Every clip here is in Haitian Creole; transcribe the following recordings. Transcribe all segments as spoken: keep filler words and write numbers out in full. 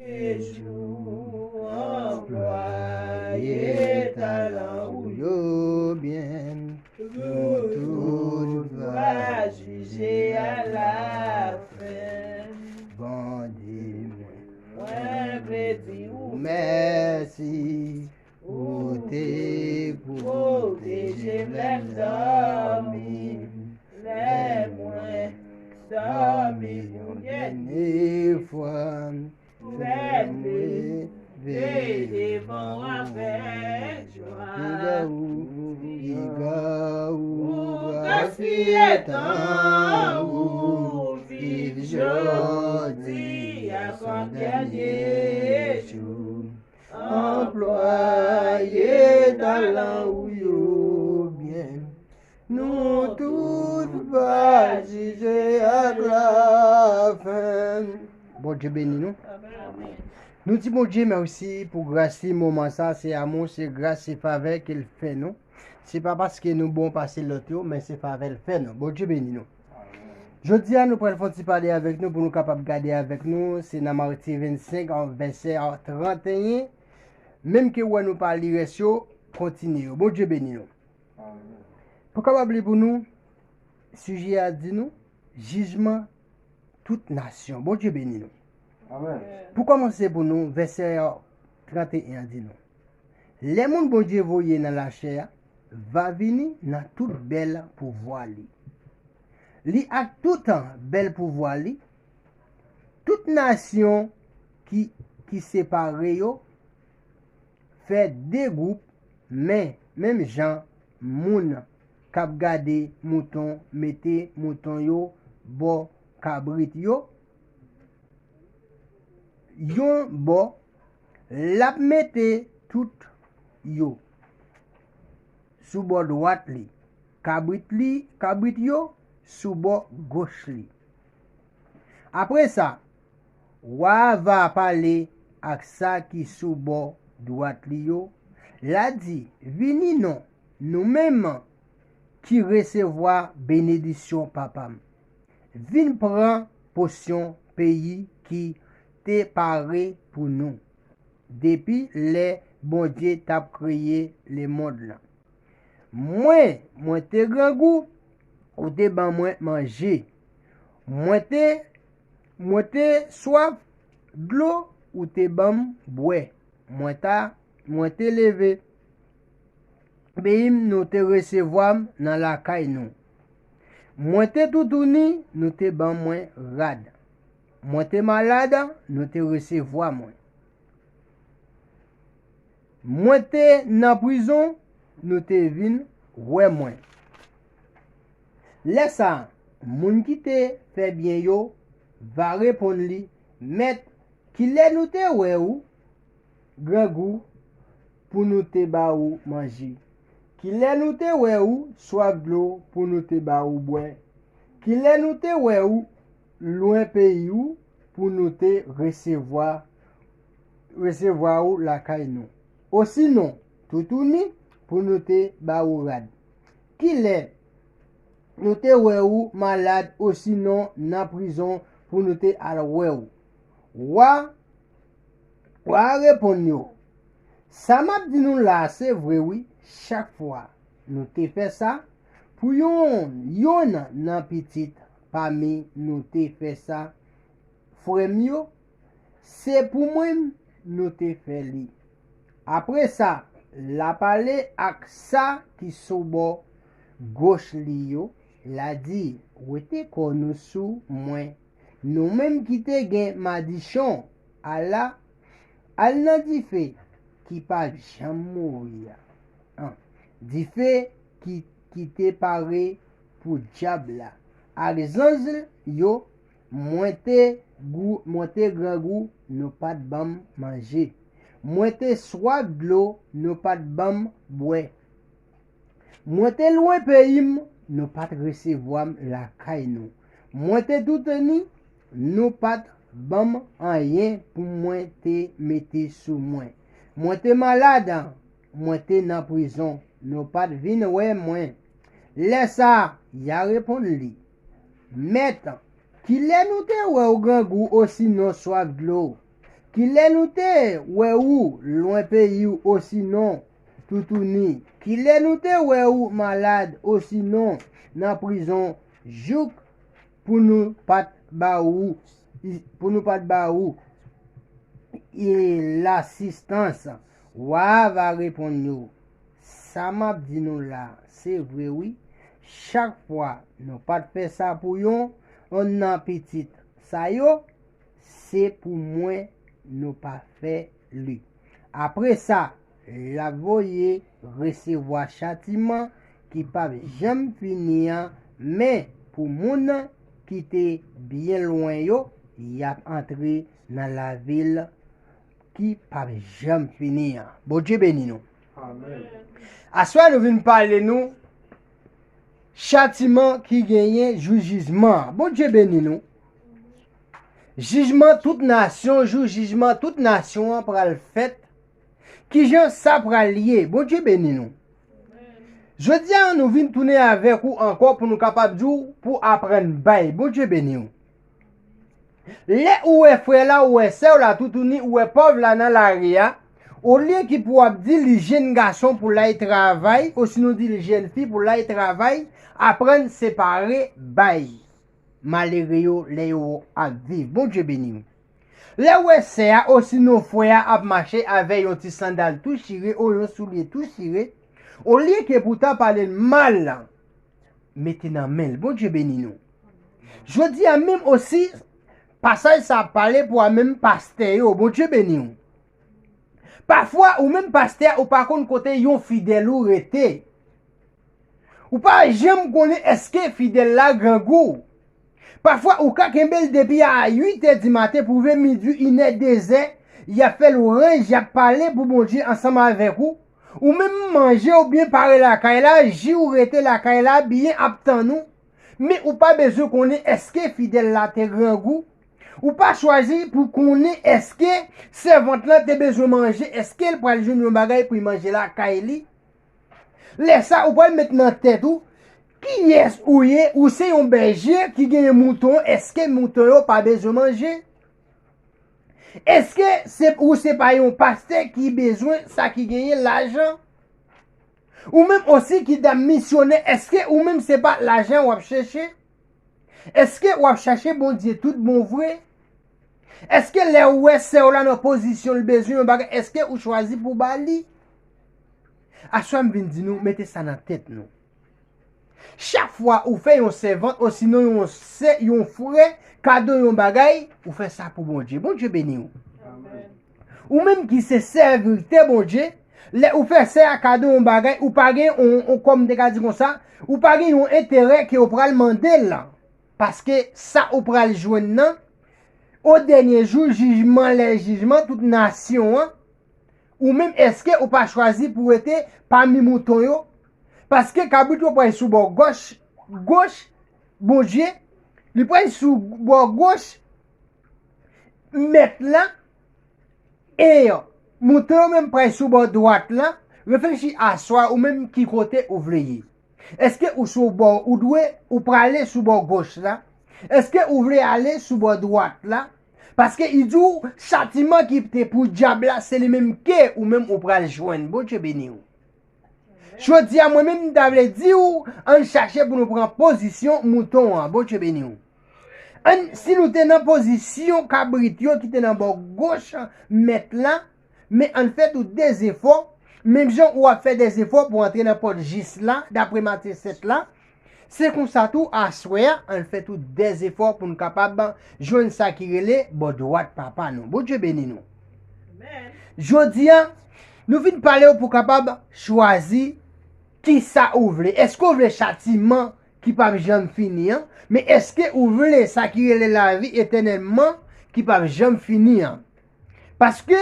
Jou, anplwaye talan ou yo byen. Nou tout va jije alafen. Bondye mwen, mwen vle di ou mèsi. Ou te pwoteje m lè m dòmi. Lè mwen dòmi yon dènye fwa, fè m leve devan w avèk jwa. Piga ou, piga ou, gaspiye tan ou, viv jodi a kòm dènye jou. Anplwaye talan ou yo byen. Nou tout va jije ak lafen. Bondye beni nou. Nou di Bondye mèsi pou gras li, moman sa, se amou, se gras, se favè ke l fè nou. Se pa paske nou bon pase lòt yo, men se favè l fè nou. Bondye beni nou. Jodi a, nou pral fè yon ti pale avèk nou pou nou kapab gade avèk nou. Se nan Matye vennsenk, an vèsè trannteyen. Menm ke w wè nou pa li rès yo, kontinye yo. Bondye beni nou. Pou kapab li pou nou, sijè a di nou, jijman tout nasyon. Bondye beni nou. Pou kòmanse pou nou, vèsè trannteyen an di nou, lè moun Bondye voye nan lachè a va vini nan tout bèl pouvwa li. Li ak tout bèl pouvwa li, tout nasyon ki, ki separe yo fè de gwoup, men menm jan moun k ap gade mouton mete mouton yo bò kabrit yo, yon bò, l ap mete tout yo sou bò dwat li, kabrit li, kabrit yo sou bò goch li. Apre sa, wa a va pale ak sa ki sou bò dwat li yo, l a di, vini non, nou menm ki resevwa benediksyon Papa m. Vin pran pòsyon peyi ki te pare pou nou depi lè Bondye t ap kreye lemonn lan. Mwen, mwen te grangou, ou te ban mwen manje. Mwen te, mwen te swaf dlo, ou te ban m bwè. Mwen ta, mwen te leve peyi m, nou te resevwa m nan lakay nou. Mwen te toutouni, nou te ban mwen rad. Mwen te malad, nou te resevwa mwen. Mwen te nan prizon, nou te vin wè mwen. Lè sa a, moun ki te fè byen yo va reponn li, Mèt, kilè nou te wè ou grangou pou nou te ba ou manje? Kilè nou te wè ou swaf dlo pou nou te ba ou bwè? Kilè nou te wè ou lwen peyi ou pou nou te resevwa, resevwa ou lakay nou? Osinon, toutouni pou nou te ba ou rad? Kilè nou te wè ou malad osinon nan prizon pou nou te al wè ou? Wa, wa a reponn yo, Sa m ap di nou la a se vre wi, chak fwa nou te fè sa pou yonn, yonn nan pitit pami nou te fè sa, frè m yo, se pou mwen nou te fè li. Apre sa, l a pale ak sa ki sou bò goch li yo, l a di, Wete kò nou sou mwen, nou menm ki te gen madichon, ala, al nan dife ki pa janm mouri a. An, dife ki, ki te pare pou dyab la ak zanj l yo, mwen te gou, mwen te grangou, nou pa t ban m manje. Mwen te swaf dlo, nou pa t ban m bwè. Mwen te lwen peyi m, nou pa t resevwa m lakay nou. Mwen te toutouni, nou pa t ban m anyen pou mwen te mete sou mwen. Mwen te malad, mwen te nan prizon, nou pa t vin wè mwen. Lè sa a, y a reponn li, Mèt, kilè nou te wè w grangou osinon swaf dlo Kilè nou te wè ou lwen peyi w osinon toutouni? Kilè nou te wè ou malad osinon nan prizon jouk pou nou pa t ba ou, pou nou pa t ba ou e lasistans? Wa a va reponn yo, sa m ap di nou la, se vre wi. Chak fwa nou pa t fè sa pou yon, yon nan pitit sa yo, se pou mwen nou pa fè li. Apre sa, l ap voye resevwa chatiman ki p ap janm fini an, men pou moun ki te byen lwen yo, y ap antre nan lavil ki p ap janm fini an. Bondye beni nou. Amèn. Aswè nou vin pale nou chatiman ki genyen jou jijman an. Bondye beni nou. Jijman tout nasyon, jou jijman tout nasyon an pral fèt. Kijan sa pral ye? Bondye beni nou. Jodi a, nou vin tounen avèk ou ankò pou nou kapab di w pou aprann bay. Bondye beni w. Lè ou wè frè la, ou wè sè w la, toutouni ou wè pòv la nan lari a, olye ki pou w ap di li jèn gason pou l al travay, osinon di li jèn fi pou l al travay, aprann separe bay malere yo lè yo ap viv. Bondye beni w. Lè w wè sè a osinon frè a ap mache avè yon ti sandal tou chire ou yon soulye tou chire, olye ke pou ta pale l mal, mete nan men l. Bondye beni nou. Jodi a menm osi, pasaj sa ap pale pou a menm pastè yo. Bondye beni w. Pafwa, ou menm pastè a, ou pa konn kote yon fidèl ou rete. Ou pa janm konnen èske fidèl la grangou. Pafwa, ou ka kenbe l depi a uit è di maten pou rive midi, inè, dezè, y ap fè lwanj, y ap pale pou Bondye ansanm avèk ou. Ou menm manje w byen pare lakay la, ji w rete lakay la, byen ap tann ou. Men ou pa bezwen konnen èske fidèl la te grangou. Ou pa chwazi pou konnen èske sèvant lan te bezwen manje, èske l pral jwenn yon bagay pou l manje lakay li. Lè sa, ou pral met nan tèt ou, kiyès ou ye? Ou se yon bèje ki genyen mouton, èske mouton yo pa bezwen manje? Èske se, ou se pa yon pastè ki bezwen sa ki genyen lajan? Ou menm osi ki dam misyonè, èske ou menm se pa lajan w ap chèche? Èske w ap chèche Bondye tout bon vre? Èske lè ou wè sè w la nan pozisyon l bezwen yon bagay, èske ou chwazi pou ba li? Aswè m vin di nou, mete sa nan tèt nou. Chak fwa ou fè yon sèvant osinon yon sè, yon frè kado yon bagay, ou fè sa pou Bondye. Bondye beni w. Amèn. Ou menm ki se sèvitè Bondye, lè ou fè sè a kado yon bagay, ou pa gen yon, yon, kòm m te ka di konsa, ou pa gen yon enterè ke ou pral mande l lan. Paske sa ou pral jwenn nan, o dènye jou, jijman, lè jijman, tout nasyon an, ou menm, èske ou pa chwazi pou rete pami mouton yo? Paske kabrit yo pral sou bò gòch, goch Bondye, li pral sou bò goch mèt la, e mouton yo menm pral sou bò dwat la. Reflechi aswè ou menm ki kote ou vle ye. Èske ou sou bò ou dwe, ou prale sou bò goch la? Èske ou vle ale sou bò dwat la? Paske li di w, chatiman ki te pou dyab la, se li menm ke ou menm ou pral jwenn. Bondye beni w. Jodi a, mwen menm, m ta vle di w, ann chache pou nou pran pozisyon mouton an. Bondye beni w. Ann, si nou te nan pozisyon kabrit yo ki te nan bò goch mèt la, men ann fè tou de zefò, menm jan ou ap fè de zefò pou antre nan pòt jis la, dapre Matye sèt la, se konsa tou, aswè a, ann fè tou de zefò pou n kapab jwenn sa ki rele bò dwat Papa nou. Bondye beni nou. Amèn. Jodi a, nou vin pale w pou w kapab chwazi kisa ou vle. Èske w vle chatiman ki p ap janm fini an? Men èske ou vle sa ki rele lavi etènèlman ki p ap janm fini an? Paske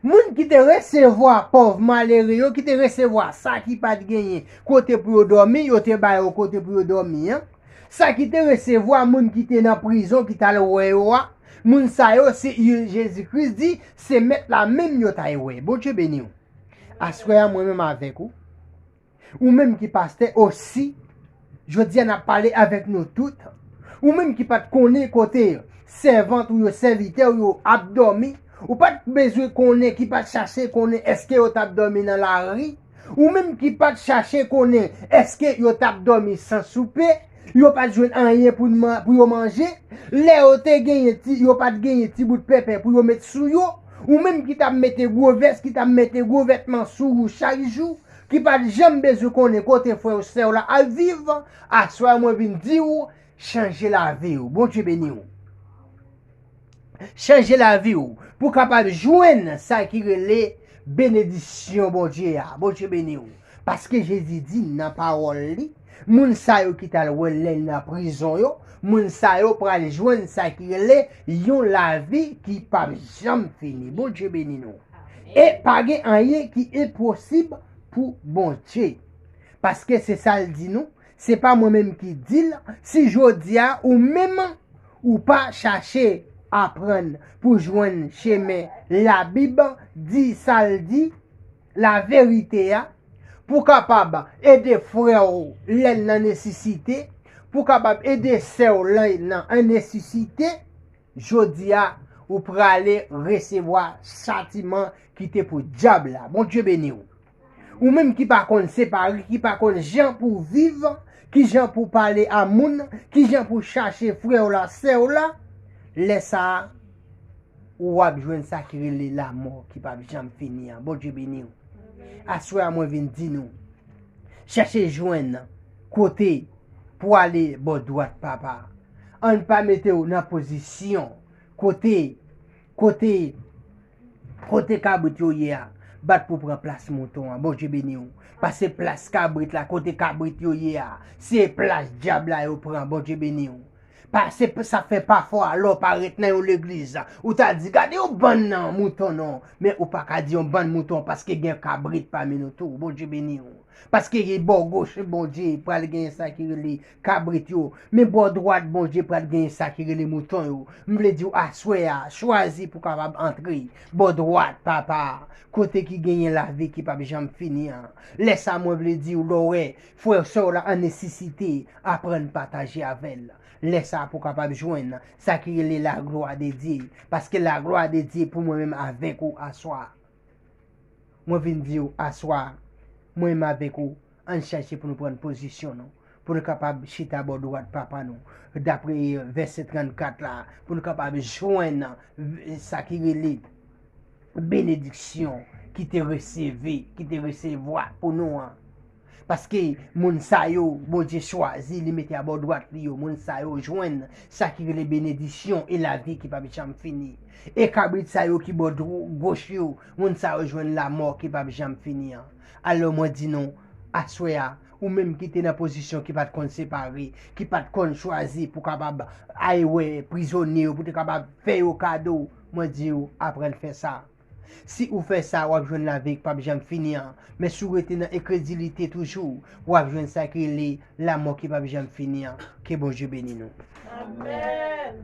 moun ki te resevwa pòv malere yo, ki te resevwa sa ki pa t genyen kote pou yo dòmi, yo te ba yo kote pou yo dòmi an. Sa ki te resevwa moun ki te nan prizon, ki t al wè yo a, moun sa yo, se, Jezi Kris di, se Mèt la menm yo t al wè. Bondye beni w. Aswè a, mwen menm avèk ou. Ou menm ki pastè osi, jodi a n ap pale avèk nou tout. Ou menm ki pa t konnen kote sèvant ou yo, sèvitè ou yo ap dòmi, ou pa t bezwen konnen, ki pa t chache konnen èske yo t ap dòmi nan lari, ou menm ki pa t chache konnen èske yo t ap dòmi san soupe, yo pa t jwenn anyen pou, pou yo manje, lè yo te genyen ti, yo pa t genyen ti bout pèpè pou yo met sou yo, ou menm ki t ap mete gwo vès, ki t ap mete gwo vètman sou ou chak jou, ki pa t janm bezwen konnen kote frè w, sè w la ap viv, aswè a mwen vin di w, chanje lavi w. Bondye beni w. Chanje lavi w pou w kapab jwenn sa ki rele benediksyon Bondye a. Bondye beni w. Paske Jezi di nan pawòl li, moun sa yo ki t al wè l lè l nan prizon yo, moun sa yo pral jwenn sa ki rele yon lavi ki p ap janm fini. Bondye beni nou. E pa gen anyen ki enposib pou Bondye. Paske se sa l di nou, se pa mwen menm ki di l, si jodi a ou menm ou pa chache aprann pou jwenn chemen Labib di sa l di, laverite a, pou kapab ede frè w lè l nan nesesite, pou kapab ede sè w lè l nan an nesesite, jodi a, ou prale resevwa chatiman ki te pou dyab la. Bondye beni w. Ou menm ki pa konn separe, ki pa konn jan pou w viv, ki jan pou w pale a moun, ki jan pou w chache frè w la, sè w la, lè sa a, ou ap jwenn sa ki rele lamò ki p ap janm fini an. Bondye beni w. Aswè a, mwen vin di nou, chèche jwenn kote pou ale bò dwat Papa. Ann pa mete w nan pozisyon kote, kote, kote kabrit yo ye a, bat pou pran plas mouton an. Bondye beni w. Pase plas kabrit la, kote kabrit yo ye a, se plas dyab la yo pran. Bondye beni w. Pase sa fè pafwa lè w parèt nan yon legliz, ou ta di, gade yon bann mouton non, men ou pa ka di yon bann mouton paske gen kabrit pami nou tou. Bondye beni w. Paske bò goch Bondye pral genyen sa ki rele kabrit yo, men bò dwat Bondye pral genyen sa ki rele mouton yo. M vle di w aswè a, chwazi pou kapab antre bò dwat Papa a, kote ki genyen lavi ki p ap janm fini an. Lè sa a, mwen vle di w, lè w wè frè w, sè w la an nesesite, aprann pataje avè l. Lè sa a pou w kapab jwenn sa ki rele laglwa de Dye. Paske laglwa de Dye pou mwen menm avèk ou aswè a. Mwen vin di w aswè a, mwen menm avèk ou, ann chèche pou nou pran pozisyon nou, pou nou kapab chita bò dwat Papa nou, dapre vèsè trannkat la, pou nou kapab jwenn sa ki rele benediksyon ki te reseve, ki te resevwa pou nou an. Paske moun sa yo, Bondye chwazi, li mete a bò dwat li yo, moun sa yo jwenn sa ki rele benediksyon e lavi ki p ap janm fini. E kabrit sa yo ki bò dwo-, goch yo, moun sa yo jwenn lamò ki p ap janm fini an. Alò mwen di nou, aswè a, ou menm ki te nan pozisyon ki pa t konn separe, ki pa t konn chwazi pou kapab al wè prizonye yo, pou te kapab fè yo kado, mwen di w, aprann fè sa. Si ou fè sa, w ap jwenn lavi k p ap janm fini an. Men si w rete nan enkredilite toujou, w ap jwenn sa ki rele lamò ki p ap janm fini an. Ke Bondye beni nou. Amèn.